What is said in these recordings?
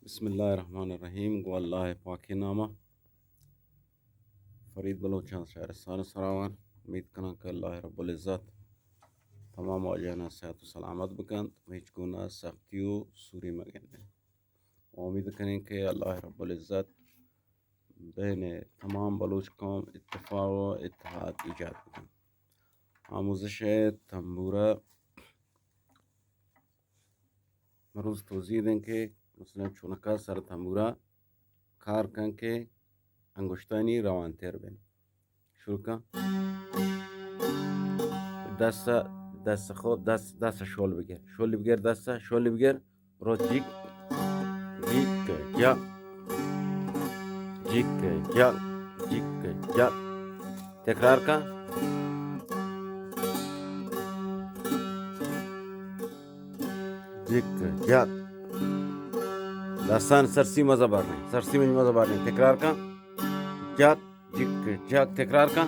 بسم اللہ الرحمن الرحیم۔ گوں اللہ پاکیں نام ءَ۔ فرید بلوچ آں شہرستان سراوان۔ امید کناں کہ اللہ رب العزت تمام واجہاں صحت و سلامت بکنت و ہچ گونہ سختی و سوری مگندے۔ و امید کنیں کہ اللہ رب العزت بین تمام بلوچ قوم اتفاق و اتحاد ایجاد بکنت۔ آموزش تنبورہ مروز توضیح دیں کہ مثلاً چونکا سر تنبورہ کار کن کہ انگشتانی روانتر بین۔ شروع کن۔ دست، دست خود، دست، دست شل بگر۔ شل بگر، دست شل بگر۔ رو جیک، جیک، جا۔ جیک، جا، جیک، جا۔ تکرار کن۔ جک، جک۔ دستان سرسیم ءَ زبر نہ اِنت۔ سرسیم ءَ زبر نہ اِنت۔ تکرار کن۔ جک، جک، جک۔ تکرار کن۔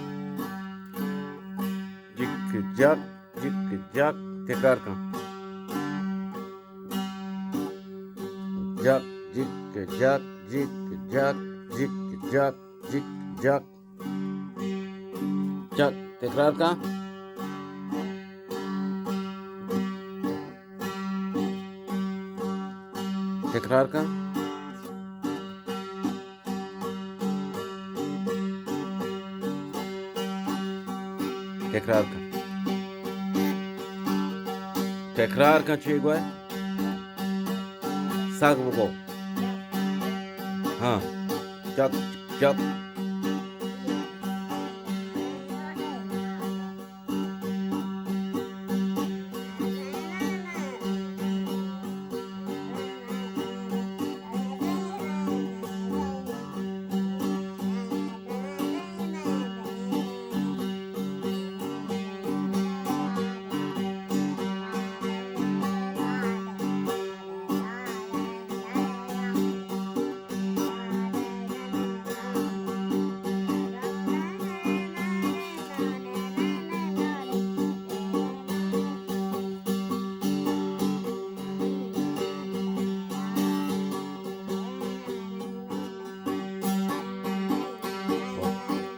جک، جک، جک، جک۔ تکرار کن۔ جک، جک، جک، جک، جک، جک، جک، جک۔ چل، تکرار کن۔ تکرار کن۔ تکرار کن۔ تکرار کن، چی گوئے؟ سک بگو۔ ہاں۔ چک، چک۔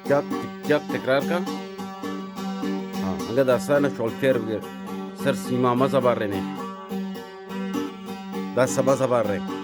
چک، چک، چک، تکرار کن۔ ہاں، انگت دستاں شلتر بگر۔ سر سیما مزبرنے۔ دست مزبرنے۔